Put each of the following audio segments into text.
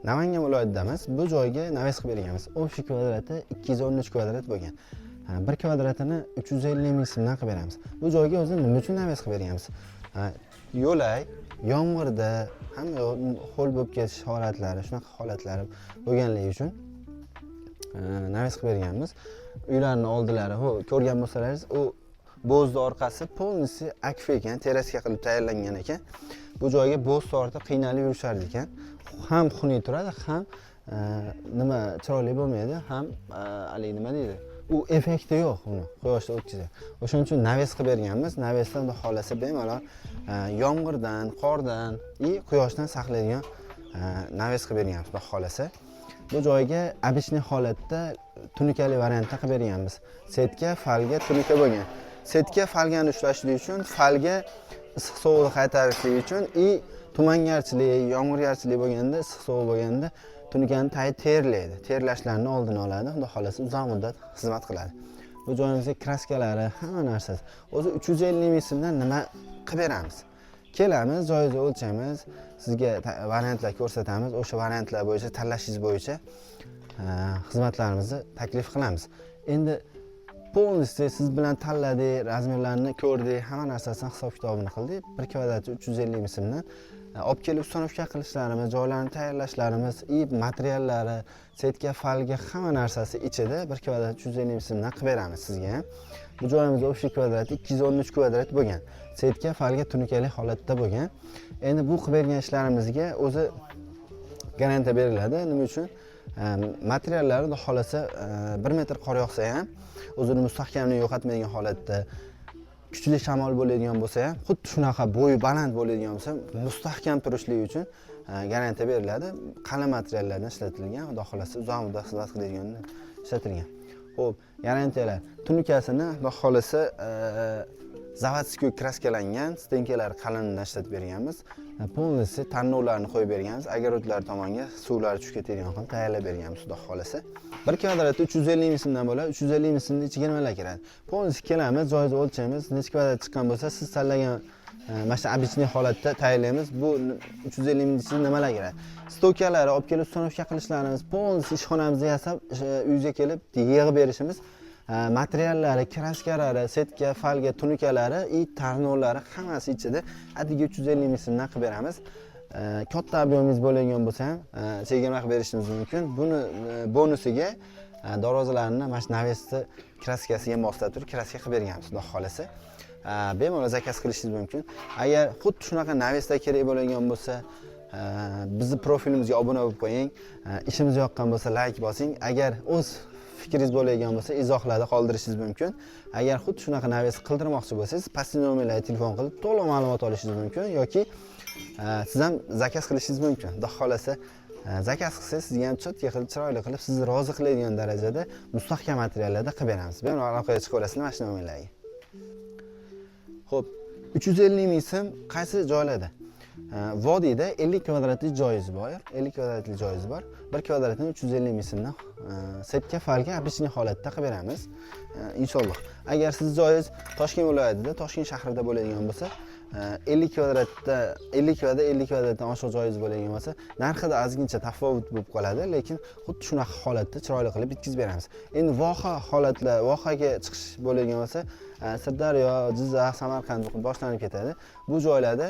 Namangan viloyatidamiz. Bu joyga навес qilib berganmiz. Общий kvadrati 213 kvadrat bo'lgan. Ha, bir kvadratini 350 ming so'mdan qilib beramiz. Bu joyga o'zi nima uchun навес qilib berganmiz? Ha, yo'lak yomg'irda hamma yoq ho'l bo'lib ketish holatlari, shunaqa holatlari bo'lganligi uchun навес qilib berganmiz. Uylarni oldilari, ho, ko'rgan bo'lsalaringiz, u bo'zni orqasi полностью akfa ekan, terraska qilib tayyorlangan ekan. Bu joyga bo'z tortib qiynalib yurishardi ekan. Ham xunuk turadi, ham nima, chiroyli bo'lmaydi, ham haligi, nima deydi, u effekti yo'q uni quyoshda o'tkazadi. O'shaning uchun навес qilib berganmiz. Навес da, xudo xohlasa, bemalol yomg'irdan, qordan и quyoshdan saqlaydigan навес qilib berganmiz, xudo xohlasa. Bu joyga обычный holatda tunukali variantda qilib berganmiz. Setka, фольга, tunuka bo'lgan. Setka фольга ni ushlashlik uchun, фольга issiq sovuqni qaytarishlik uchun и tumangarchilik, yomg'irgarchilik bo'lganda, issiq sovuq bo'lganda tunukani tagi terlaydi. Terlashlarni oldini oladi. Xudo xohlasa, uzoq muddat xizmat qiladi. Bu joyimizga kraskalari, hamma narsasi. O'zi 350 ming so'mdan nima qilib beramiz? Kelamiz, joyingizni o'lchaymiz, sizga variantlar ko'rsatamiz. O'sha variantlar bo'yicha tanlashingiz bo'yicha xizmatlarimizni taklif qilamiz. Endi полностью siz bilan tanladik, размер larni ko'rdik, hamma narsasini hisob kitobini qildik. Bir kvadrati 350 ming so'mdan olib kelib установка qilishlarimiz, joylarni tayyorlashlarimiz и materiallari, setka, фольга, hamma narsasi ichida bir kvadrat 350 ming so'mdan qilib beramiz sizga ham. Bu joyimiz общий kvadrati 213 kvadrat bo'lgan. Setka, фольга, tunukali holatda bo'lgan. Endi bu qilib bergan ishlarimizga o'zi garantiya beriladi. Nima uchun? Materiallari, xudo xohlasa, 1 metr qor yog'sa ham o'zini mustahkamligini yo'qotmaydigan holatda, kuchli shamol bo'ladigan bo'lsa ham, xuddi shunaqa bo'yi baland bo'ladigan bo'lsa ham, mustahkam turishligi uchun garantiya beriladi. Qalin materiallardan ishlatilgan, xudo xohlasa, uzoq muddat xizmat qiladigan ishlatilgan. Ho'p, garantiyalar: tunukasini, xudo xohlasa, заводской kraskalangan, стенка lari qalinidan ishlatib berganmiz. Полностью tarnovlarni qo'yib berganmiz, огород lar tomonga suvlar tushib ketadigan qilib tayyorlab berganmiz, xudo xohlasa. Bir kvadrati 350 ming so'mdan bo'ladi. 350 ming so'mni ichiga nimalar kiradi? Полностью kelamiz, joyingizni o'lchaymiz, necha kvadrat chiqqan bo'lsa, siz tanlagan mana shu обычный holatda tayyorlaymiz. Bu 350 ming ichida nimalar kiradi? Стойка lari olib kelib установка qilishlarimiz, полностью ishxonamizda yasab, uyingizga kelib yig'ib berishimiz, materiallari, kraskalari, setka, фольга, tunukalari и tarnovlari, hammasi ichida atigi 350 ming so'mdan qilib beramiz. Katta объем ingiz bo'ladigan bo'lsa ham, chegirma qilib berishimiz mumkin. Buni bonusiga darvozalarni mana shu навес ni kraskasiga moslab turib kraska qilib berganmiz, xudo xohlasa. Bemalol заказ qilishingiz mumkin. Agar xuddi shunaqa навес lar kerak bo'ladigan bo'lsa, bizni profilimizga obuna bo'lib qo'ying. Ishimiz yoqqan bo'lsa, layk bosing. Agar o'z fikringiz bo'ladigan bo'lsa, izohlarda qoldirishingiz mumkin. Agar xuddi shunaqa навес qildirmoqchi bo'lsangiz, pastki nomerlarga telefon qilib to'liq ma'lumot olishingiz mumkin yoki siz ham заказ qilishingiz mumkin. Xudo xohlasa, заказ qilsangiz, sizga ham чётко qilib, chiroyli qilib, sizni rozi qiladigan darajada mustahkam materiallarda qilib beramiz. Bemalol aloqaga chiqaverasizlar mana shu nomerlarga. Ho'p, 350 ming so'm qaysi joylarda? Vodiyda 50 kvadratli joyingiz bor, 50 kvadratli joyingiz bor. Bir kvadratini 350 ming so'mdan setka, фольга, обычный holatda qilib beramiz. Inshaalloh. Agar sizni joyingiz Toshkent viloyatida, Toshkent shahrida bo'ladigan bo'lsa, 50 kvadratda, 50 kvadrat, 50 kvadratdan oshiq joyingiz bo'ladigan bo'lsa, narxida ozgincha tafovut bo'lib qoladi, lekin xuddi shunaqa holatda chiroyli qilib bitkazib beramiz. Endi voha holatlar, vohaga chiqish bo'ladigan bo'lsa, Sirdaryo, Jizzax, Samarqand boshlanib ketadi. Bu joylarda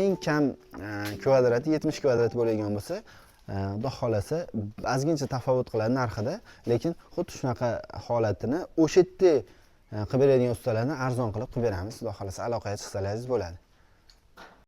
eng kam kvadrati 70 kvadrat bo'ladigan bo'lsa, xudo xohlasa, ozgincha tafovut qiladi narxida, lekin xuddi shunaqa holatini o'sha yerda qilib beradigan ustalarni arzon qilib qilib beramiz, xudo xohlasa, aloqaga chiqsalaringiz bo'ladi.